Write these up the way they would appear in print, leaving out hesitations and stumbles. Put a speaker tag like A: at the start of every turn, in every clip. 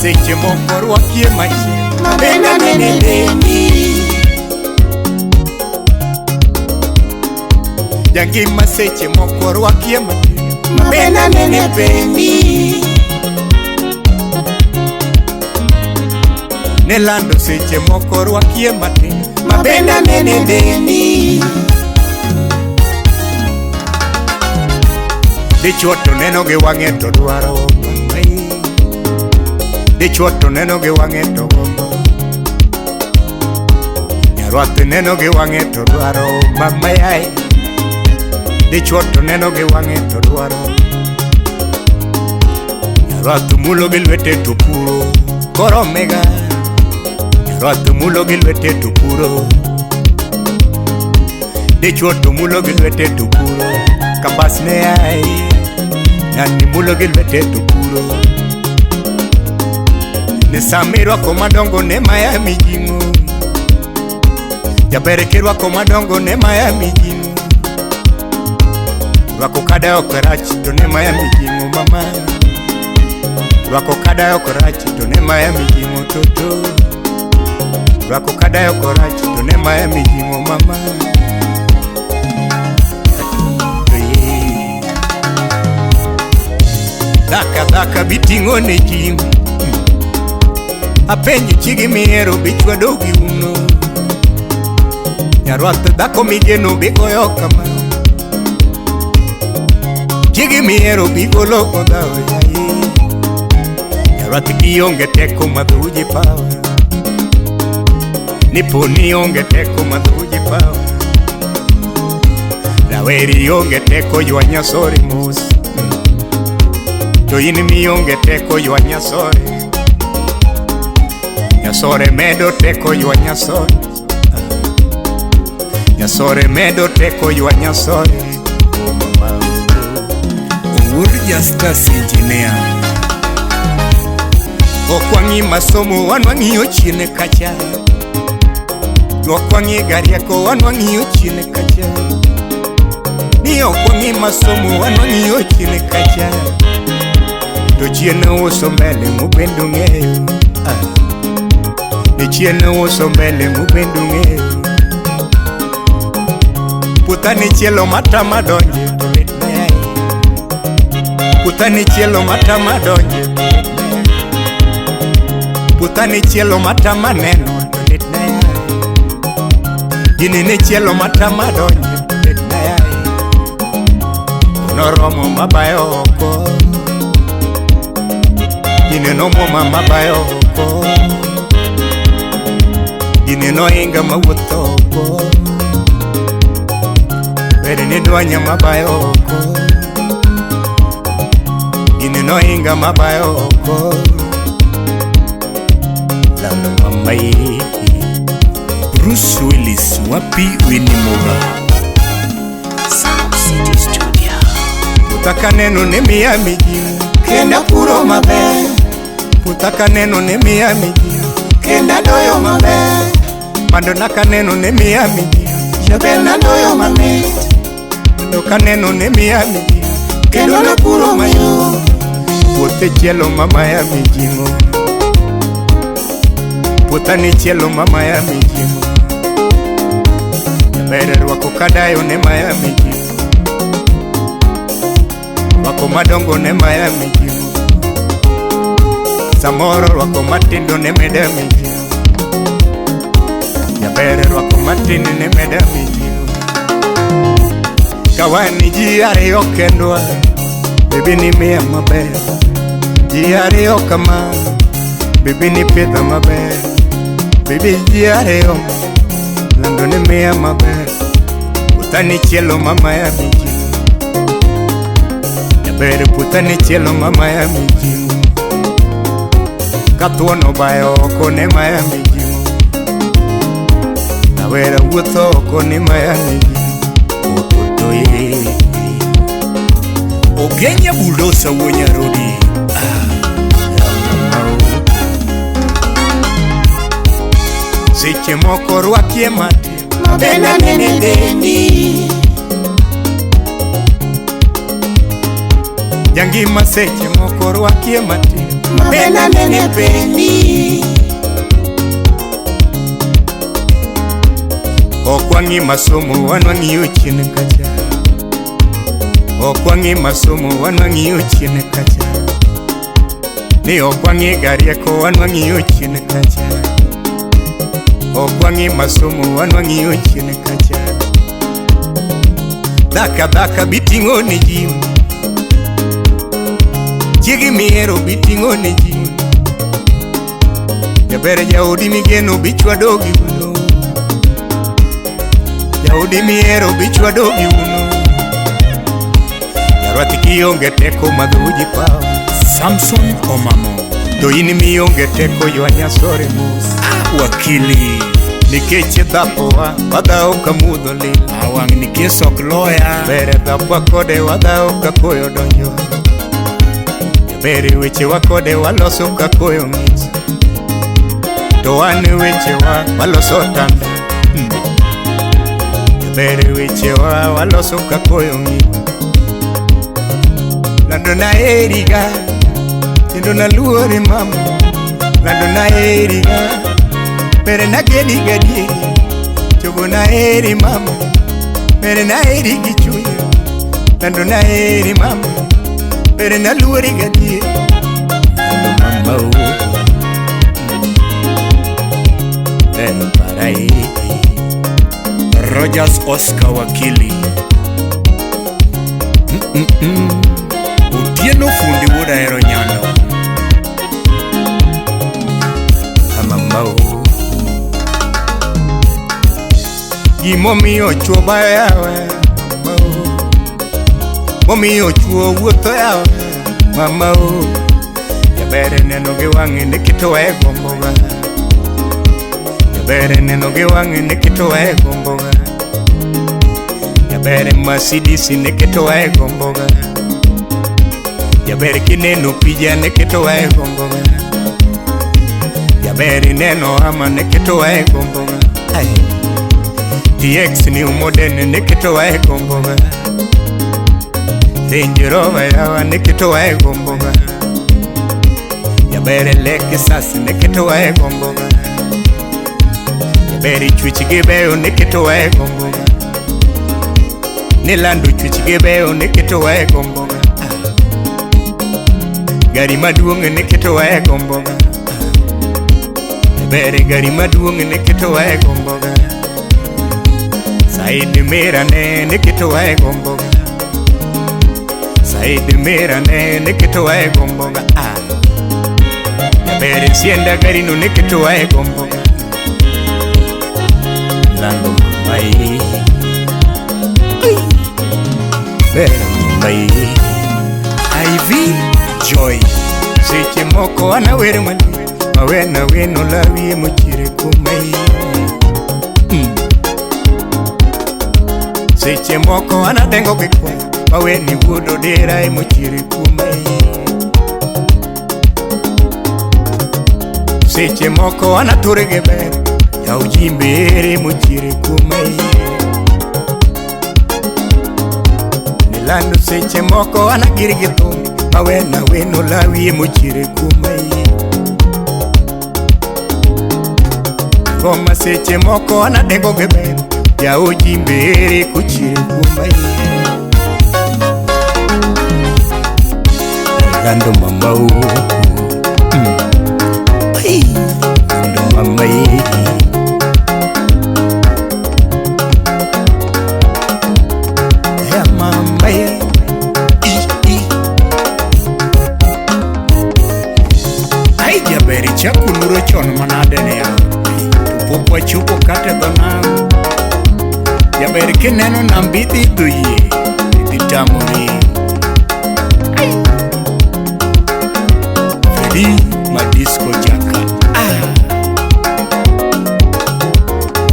A: Seche moko rwakie machielo
B: Mabenda nene dendi.
A: Jangima seche moko rwakie matin
B: Mabenda nene pendi.
A: Ne lando seche moko rwakie matin
B: Mabenda nene dendi.
A: Dichuo to neno gi wang'e to dwaro mama. Dichuo to neno gi wang'e to gombo. Nyarwath neno gi wang'e to dwaro mama yae. Dichuo to neno gi wang'e to dwaro. Nyarwath mulo gi lwete to puro koro mega. Nyarwath mulo gi lwete to puro. Dichuo to mulo gi lwete to puro. Kabas ne yae. Ng'ani mulo gi lwete to puro. Ne sama irwako madongo ne maya mijing'o. Jaber kirwako madongo ne maya mijing'o. Rwako kada ok rach to ne maya mijing'o mama. Rwako kada ok rach to ne maya mijing'o toto. Rwako kada ok rach to ne maya mijing'o mama. Dhaka dhaka biting'o ne ji. Apenjo chigi mihero bichwado gi uno. Nyarwath dhako migeno bigoyo kama. Chigi mihero bigolo godhawo yaye. Nyarwath kionge teko madhuji pawa. Nipo ni onge teko madhuji pawa. Raweri onge teko ywa nyasore mos. To in mionge teko ywa nyasore. Nyasore medo teko ywa nyasore. Nyasore medo teko ywa nyasore. Oh mama.
C: Owuor Justus Engineer.
A: Ok wang'i masomo wan wang'iyo chien kacha. Ok wang'i garieko wan wang'iyo chien kacha. Ni ok wang'i masomo wan wang'iyo chien kacha. To chien uso mbele mubendo ng'eyo. Ah. Ni chien uso mbele mubendo ng'eyo. Puotha ni chielo matama donje to lit na yaye. Puotha ni chielo matama donje to lit na yaye. Puotha ni chielo matama neno to lit na yaye. Gini ni chielo matama donje to lit na yaye. Noromo mabayo oko. Gini nomwoma mabayo oko. Gini noinga mawuotho oko. Bed ni dwanya mabayo oko. Gini noinga mabayo oko. Lando mama ye.
C: Bruce Willis wapi Winnie Moga.
D: Sound City Studio.
A: Puotha neno ne miya mijing'o.
B: Kenda puro maber.
A: Puotha neno ne miya mijing'o.
B: Kenda doyo maber.
A: Bando na kaneno ne miya mijing'o.
B: Jaber na doyo mamit.
A: Bando kaneno ne miya mijing'o.
B: Kendo napuro mayom.
A: Puothe chielo mamaya mijing'o. Puotha ni chielo mamaya mijing'o. Jaber rwako kadayo ne maya mijing'o. Rwako madongo ne maya mijing'o. Samoro rwako matindo ne meda mijing'o. Jaber rwako matin ne meda mijing'o. Kawani ji ariyo kendwa, bibi ni miya maber. Ji ariyo kama, bibi ni pidha maber. Bibi ji ariyo, lando ni miya maber. Puotha ni chielo mamaya mijing'o. Jaber puotha ni chielo mamaya mijing'o. Ka thuon obayo oko ne maya mijing'o. Rawera wuotho oko ne maya mijing'o. Ototo ye.
C: Ogenya Bulldozer wuo Nyarodi.
A: Seche moko rwakie matin.
B: Mabenda nene dendi.
A: Jangima seche moko rwakie matin.
B: Mabena nene pendi.
A: Ok wang'i masomo wan wang'iyo chien kacha. Ok wang'i masomo wan wang'iyo chien kacha. Ni ok wang'i ga rieko wan wang'iyo chien kacha. Ok wang'i masomo wan wang'iyo chien kacha. Dhaka dhaka biting'o ni ji. Chiegi mihero biting'o ni ji. Jaber jaodi migeno bichwado gi uno. Jaodi mihero bichwado gi uno. Nyarwath kionge teko madho ji pawa.
C: Samson Omamo.
A: To in mionge teko ywa nyasore mos.
C: Wakili.
A: Nikech dhapowa wadhawo ka mudho lil.
C: Awang' nikech ok loya.
A: Ber dhapwa kode wadhawo ka koyo donjo. Ber wechewa kode waloso ka koyo ng'ich. To wan wechewa waloso tanda. Ber wechewa waloso ka koyo ng'ich. Lando naheriga kendo naluori mama. Lando naheriga ber nageni gadieri. Chogo naheri mama ber naheri gi chunya. Lando naheri mama ber naluori gadieri. Lando mama o ber parai.
C: Rogers Oscar Wakili. Otieno fundi wuod Ahero Nyando.
A: Mama o gimomiyo chuo bayo yawa mama o momiyo chuo wuotho yawa mama o jaber neno gi wang'e ni kitowa e gomboga. Jaber neno gi wang'e ni kitowa e gomboga. Jaber Mercedes ni kitowa e gomboga. Jaber kineno pija ni kitowa e gomboga. Jaber ineno ama ni kitowa e gomboga. Ai. TX ni umodene ni kitowa e gomboga. Range Rover yawa ni kitowa e gomboga. Jaber Lexus ni kitowa e gomboga. Jaber chwech gi beyo ni kitowa e gomboga. Nilando chwech gi beyo ni kitowa e gomboga. Gari maduong' ni kitowa e gomboga. Jaber gari maduong' ni kitowa e gomboga. Said mera ne ni kitowa e gomboga. Said mera ne ni kitowa e gomboga. Jaber sienda garino ni kitowa e gomboga. Lando mamai. Ber mamai.
C: IV Joy.
A: Seche moko an awer malich mawena weno lawi mochire kumai. Seche moko an adengo gi kwayo maweni wuod odera emochire kumai. Seche moko an ature gi ber yaw jimbe ere mochire kumai. Nilando seche moko an agir gi thum mawena weno lawi emochire kumai. Ngoma seche moko an adengo gi ber yaw jimbe ere kochire kumai. Lando mama o Lando mama e. Ya mama e. I, i.
C: Ai jaber ichako luro chon manade ne yawa. To pok wachopo kata e dho nam. Jaber kineno nam bidhi idho yie, idhi tamori. Fredi Madisco Jaka.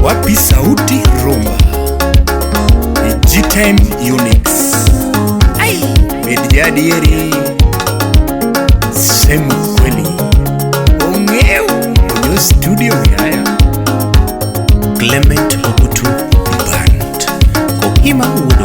C: Wapi sauti rumba? G-Time Unix. Bed jadieri. Sema kweli. Ong'eyo. Yo studio yaya.
D: Clement Ogutu Band. Kohima wuod